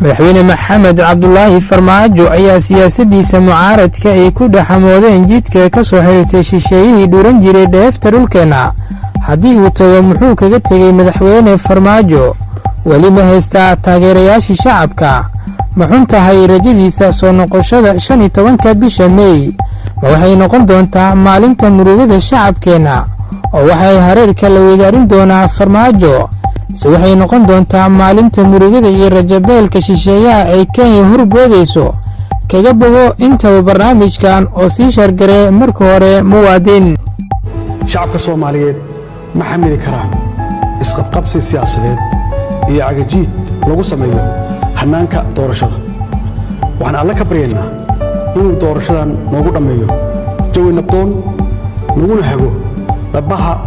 Madaxweyne Maxamed Cabdulaahi Farmaajo ayaa siyaasadiisa mucaaradka ay ku dhexamoodeen jidka ka soo xirtay shisheeyihii dhuuran jiray dheefta dhulkeenna. Haddii uu tago, muxuu kaga tegey madaxweyne Farmaajo? Weli ma haystaa taageerayaashii shacabka? Ma xun tahay rajadiisa soo noqoshada 15-ka bisha Mey? Ma waxay noqon doontaa maalinta murugada shacabkeenna oo waxay hareerka la weydaarin doonaa Farmaajo, mise waxay noqon doontaa maalinta murugada iyo rajabeelka shisheeyaha ay Kenya horboodayso? Kaga bogo intaba barnaamijkan oo sii share garee. Marka hore, muwaadin, Shacabka Soomaaliyeed ma xamili karaan isqabqabsi siyaasadeed iyo cagajiid lagu sameeyo hannaanka doorashada. Waxaan Alle ka baryaynaa inuu doorashadan noogu dhammeeyo jawi nabdoon, naguna hago dhabbaha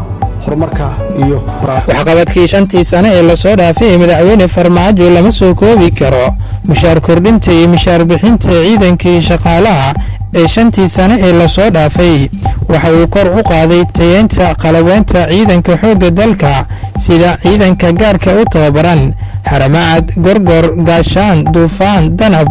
horumarka iyo Waxqabadkii 5-tii sano ee lasoo dhaafay madaxweyne Farmaajo lama soo koobi karo. Mushaar kordhinta iyo mushaar bixinta ciidanka iyo shaqaalaha ee 5-tii sano ee lasoo dhaafay, waxa uu kor u qaaday tayeynta qalabeynta ciidanka xoogga dalka, sida ciidanka gaarka u tababaran Haramacad, Gorgor, Gaashaan, Duufaan, Danab,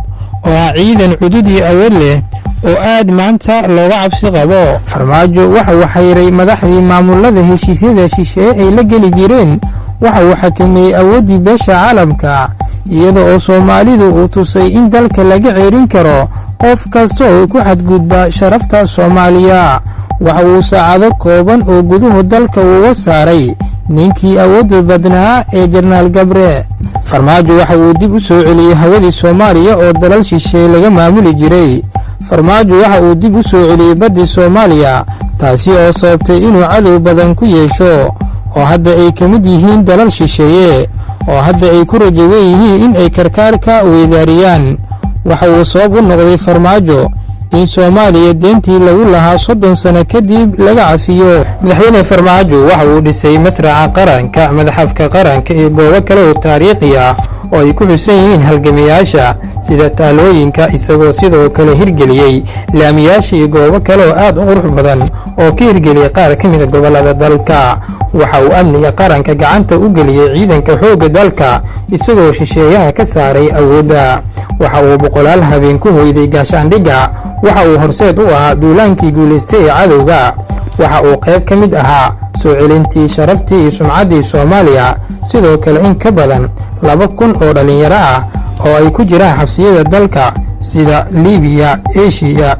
oo ah ciidan cudud iyo awood leh oo aad maanta looga cabsi qabo. Farmaajo waxa uu xayray madaxdii maamulada heshiisyada shisheeye ay la geli jireen. Waxa uu xakameeyey awooddii beesha caalamka, iyada oo Soomaalidu uu tusay in dalka laga ceerin karo qof kasta oo ku xadgudba sharafta Soomaaliya. Waxa uu saacado kooban oo guduhu dalka uga saaray ninkii awoodda badnaa ee Jenaraal Gabre. Farmaajo waxa uu dib u soo celiyey hawadii Soomaaliya oo dalal shisheeye laga maamuli jiray. Farmaajo waxa uu dib u soo celiyey baddii Soomaaliya, taasi oo sababtay inuu cadow badan ku yeesho, oo hadda ay ka mid yihiin dalal shisheeye oo hadda ay ku rajo weyn yihiin in ay karkaarka weydaariyaan. Waxa uu sabab u noqday Farmaajo in Soomaaliya deentii lagu lahaa 30 sano kadib laga cafiyo. Madaxweyne Farmaajo waxa uu dhisay Masraxa Qaranka, Madxafka Qaranka iyo goobo kale oo taariikhi ah oo ay ku xusan yihiin halgamayaasha, sida taalooyinka, isagoo sidoo kale hirgeliyey laamiyaasha iyo goobo kale oo aad u qurux badan oo ka hirgeliyey qaar ka mida gobollada dalka. Waxa uu amniga qaranka gacanta u geliyey ciidanka xoogga dalka, isagoo shisheeyaha ka saaray awoodda. Waxa uu boqolaal habeen ku hoyday gaashaandhigga. Waxa uu horseed u ahaa duulaankii guulaystay ee cadowga. Waxa uu qayb ka mid ahaa soo celintii sharaftii iyo sumcaddii Soomaaliya. Sidoo kale, in ka badan 2000 oo dhallinyaro ah oo ay ku jiraan xabsiyada dalka sida Libiya, Eshiya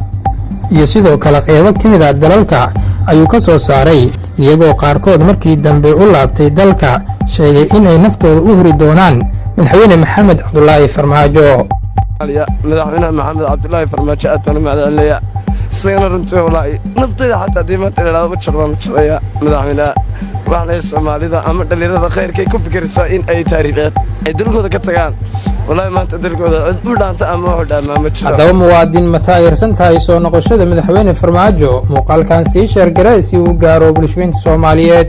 iyo sidoo kale qaybo ka mid ah dalalka ayuu ka soo saaray, iyagoo qaarkood markii dambe u laabtay dalka sheegay inay naftooda u huri doonaan madaxweyne Maxamed Cabdulaahi Farmaajo. Madaxweynaha Maxamed Cabdulaahi Farmaajo aad baan u mahadcelinayaa isagana. Runtii, wallaahi, naftayda xataa haddii maanta la idhahdo ma jar baan u jaraya madaxweynaha. Waxaanay Soomaalida ama dhallinyarada khayrkay ku fikiraysaa in ay taariikheed ay dalkooda ka tagaan. Wallaahi, maanta dalkooda cid u dhaanta ama wuxu dhaamaa ma jiro. Haddaba muwaadin, ma taageersan tahay soo noqoshada madaxweyne Farmaajo? Muuqaalkan sii share garee si uu gaaro bulshooyinta Soomaaliyeed.